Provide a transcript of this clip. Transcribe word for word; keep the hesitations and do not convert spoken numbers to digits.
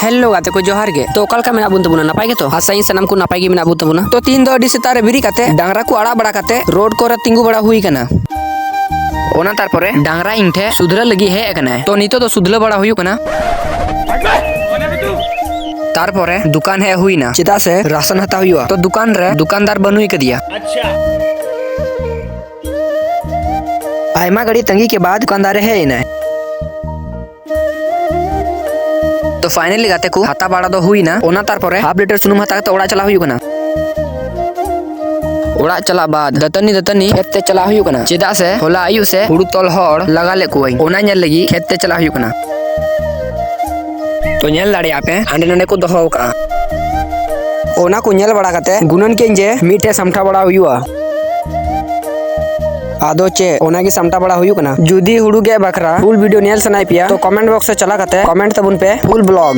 Hello ᱜᱟᱛᱮ ᱠᱚ, ᱡᱚᱦᱟᱨ ᱜᱮ᱾ ᱛᱚ ᱚᱠᱟ ᱞᱮᱠᱟ ᱢᱮᱱᱟᱜ ᱵᱚᱱ ᱛᱟᱵᱚᱱᱟ? ᱱᱟᱯᱟᱭ ᱜᱮᱛᱚ? ᱟᱥᱟᱭᱟᱹᱧ ᱥᱟᱱᱟᱢ ᱠᱚ ᱱᱟᱯᱟᱭ ᱜᱮ ᱢᱮᱱᱟᱜ ᱵᱚᱱ ᱛᱟᱵᱚᱱᱟ᱾ ᱛᱚ ᱛᱤᱦᱤᱧ ᱫᱚ ᱟᱹᱰᱤ ᱥᱮᱛᱟᱜ ᱨᱮ ᱵᱮᱨᱮᱫ ᱠᱟᱛᱮ ᱰᱟᱝᱨᱟ ᱠᱚ ᱟᱲᱟᱜ ᱵᱟᱲᱟ ᱠᱟᱛᱮ ᱨᱳᱰ ᱠᱚᱨᱮ ᱛᱤᱸᱜᱩ ᱵᱟᱲᱟ ᱦᱩᱭ ᱠᱟᱱᱟ᱾ ᱚᱱᱟ ᱛᱟᱨᱯᱚᱨᱮ ᱰᱟᱝᱨᱟ ᱤᱧ ᱴᱷᱮᱱ ᱥᱩᱫᱷᱞᱟᱹ ᱞᱟᱹᱜᱤᱫ ᱦᱮᱡ ᱟᱠᱟᱱᱟᱭ᱾ ᱛᱚ ᱱᱤᱛᱚᱜ ᱫᱚ ᱥᱩᱫᱷᱞᱟᱹ ᱵᱟᱲᱟ ᱦᱩᱭᱩᱜ ᱠᱟᱱᱟ᱾ ᱛᱟᱨᱯᱚᱨᱮ ᱫᱚᱠᱟᱱ ᱦᱮᱡ ᱦᱩᱭᱱᱟ, ᱪᱮᱫᱟᱜ ᱥᱮ ᱨᱟᱥᱚᱱ ᱦᱟᱛᱟᱣ ᱦᱩᱭᱩᱜᱼᱟ᱾ ᱛᱚ ᱫᱚᱠᱟᱱ ᱨᱮ ᱫᱚᱠᱟᱱᱫᱟᱨ ᱵᱟᱹᱱᱩᱭ ᱠᱟᱫᱮᱭᱟ᱾ ᱟᱭᱢᱟ ᱜᱷᱟᱹᱲᱤᱡ ᱛᱟᱺᱜᱤ ᱠᱮ ᱵᱟᱫ ᱫᱚᱠᱟᱱᱫᱟᱨ ᱮ ᱦᱮᱡ ᱮᱱᱟᱭ᱾ ᱛᱚ finally ᱜᱟᱛᱮ ᱠᱚ, ᱦᱟᱛᱟᱣ ᱵᱟᱲᱟ ᱫᱚ ᱦᱩᱭᱱᱟ᱾ ᱚᱱᱟ ᱛᱟᱨᱯᱚᱨᱮ ᱦᱟᱯ ᱞᱤᱴᱟᱨ ᱥᱩᱱᱩᱢ ᱦᱟᱛᱟᱣ ᱠᱟᱛᱮ ᱚᱲᱟᱜ ᱪᱟᱞᱟᱜ ᱦᱩᱭᱩᱜ ᱠᱟᱱᱟ᱾ ᱚᱲᱟᱜ ᱪᱟᱞᱟᱜ ᱵᱟᱫ ᱫᱟᱹᱛᱟᱹᱱᱤ ᱫᱟᱹᱛᱟᱹᱱᱤ ᱠᱷᱮᱛ ᱛᱮ ᱪᱟᱞᱟᱜ ᱦᱩᱭᱩᱜ ᱠᱟᱱᱟ, ᱪᱮᱫᱟᱜ ᱥᱮ ᱦᱚᱞᱟ ᱟᱹᱭᱩᱵ ᱥᱮ ᱦᱩᱲᱩ ᱛᱚᱞ ᱦᱚᱲ ᱞᱟᱜᱟ ᱞᱮᱫ ᱠᱚᱣᱟᱹᱧ, ᱚᱱᱟ ᱧᱮᱞ ᱞᱟᱹᱜᱤᱫ ᱠᱷᱮᱛ ᱛᱮ ᱪᱟᱞᱟᱜ ᱦᱩᱭᱩᱜ ᱠᱟᱱᱟ᱾ ᱛᱚ ᱧᱮᱞ ᱫᱟᱲᱮᱭᱟᱜ ᱯᱮ, ᱦᱟᱸᱰᱮ ᱱᱟᱰᱮ ᱠᱚ ᱫᱚᱦᱚ ᱟᱠᱟᱜᱼᱟ᱾ ᱚᱱᱟ ᱠᱚ ᱧᱮᱞ ᱵᱟᱲᱟ ᱠᱟᱛᱮ ᱜᱩᱱᱟᱹᱱ ᱠᱮᱫᱟᱹᱧ ᱡᱮ ᱢᱤᱫᱴᱮᱡ ᱥᱟᱢᱴᱟᱣ ᱵᱟᱲᱟ ᱦᱩᱭᱩᱜᱼᱟ᱾ ᱟᱫᱚ ᱪᱮᱫ, ᱚᱱᱟᱜᱮ ᱥᱟᱢᱴᱟᱣ ᱵᱟᱲᱟ ᱦᱩᱭᱩᱜ ᱠᱟᱱᱟ᱾ ᱡᱩᱫᱤ ᱦᱩᱲᱩ ᱜᱮᱫ ᱵᱟᱠᱷᱨᱟ full video ᱧᱮᱞ ᱥᱟᱱᱟᱭᱮᱫ ᱯᱮᱭᱟ, ᱛᱚ comment box ᱨᱮ ᱪᱟᱞᱟᱣ ᱠᱟᱛᱮ comment ᱛᱟᱵᱚᱱ ᱯᱮ full vlog᱾